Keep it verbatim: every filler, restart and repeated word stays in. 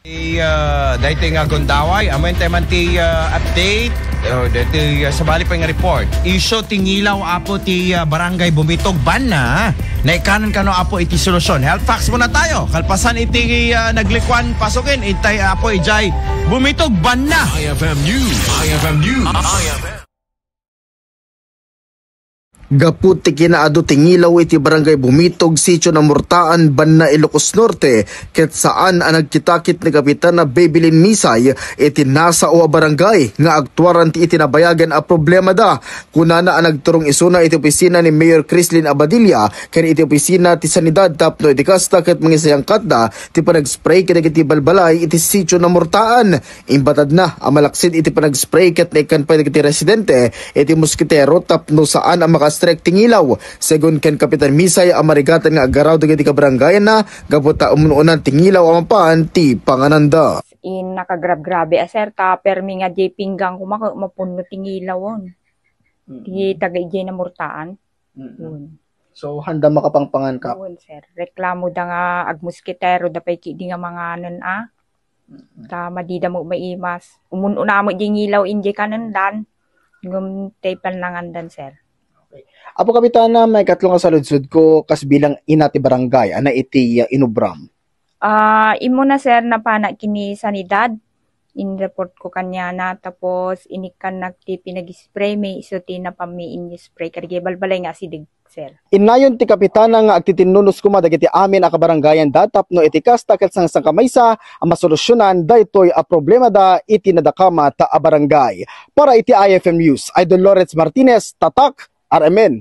Ti, ah, daytoy nga gundaway, amo intay man ti, ah, update. Oh, daytoy, ah, sabali pa nga report. Isu ti ngilaw, Apo, ti, ah, Barangay Bumitog banna. Naikanan kano, Apo, iti solusyon. Health facts muna tayo. Kalpasan iti, ah, naglikuan pasukin, itay, Apo, ijay Bumitog banna. I F M News. I F M News. I F M. Gapu ti kinaadu ti ngilaw iti Barangay Bumitog, Sitio Namurtaan, Banna, Ilocos Norte, ket saan a nagkitakit ni Kapitana Bebelin Misay iti nasao a barangay nga agtuaran ti iti nabayagen a problemada. Kunana a nagturong isuna iti opisina ni Mayor Crislin Abadilla ken iti opisina ti Sanidad tapno iti kasta ket mangisayangkatda ti panag-spray kadagiti balbalay iti Sitio Namurtaan. Imbatadna a malaksid iti panag-spray ket naikkan pay dagiti residente iti moskitero tapno saan a maka-strike ti ngilaw. Segun ken Kapitan Misay a marigatan nga aggaraw dagiti kabarangayanna gapu ta umununan ti ngilaw a mapan ti pangananda. In nakagrabe-grabe a, sir, ta permi nga diay pinggan koma ket mapunno ti ngilawon. Mm. Ti taga idiay Namurtaan. Mm. Yun. So, handa makapangpangan ka? Wen, sir. Reklamo da nga agmoskitero da pay kidi nga manganen, a. Mm. Ta madida mo maimas. Umun-una mo di ngilaw injay kanendan. Ngem tay pannangandan, sir. Okay. Apo Kapitana, maikatlo nga saludsod ko kas bilang ina ti barangay, ana iti, uh, inubram. Ah, imo na, sir, napana kini Sanidad. In-report ko kaniana, tapos inikkannak ti pinag-spray, may isu ti napammi in-spray. Kadagiti balbalay nga asideg, sir. Innayon ti kapitana nga agtitinnunus koma dagiti amin a kabarangayanda tapno iti kasta ket sangsangkamaysa a masolusyonan daytoy a problemada iti nadakamat a barangay. Para iti I F M News, Idol Lawrence Martinez, Tatak, R M N.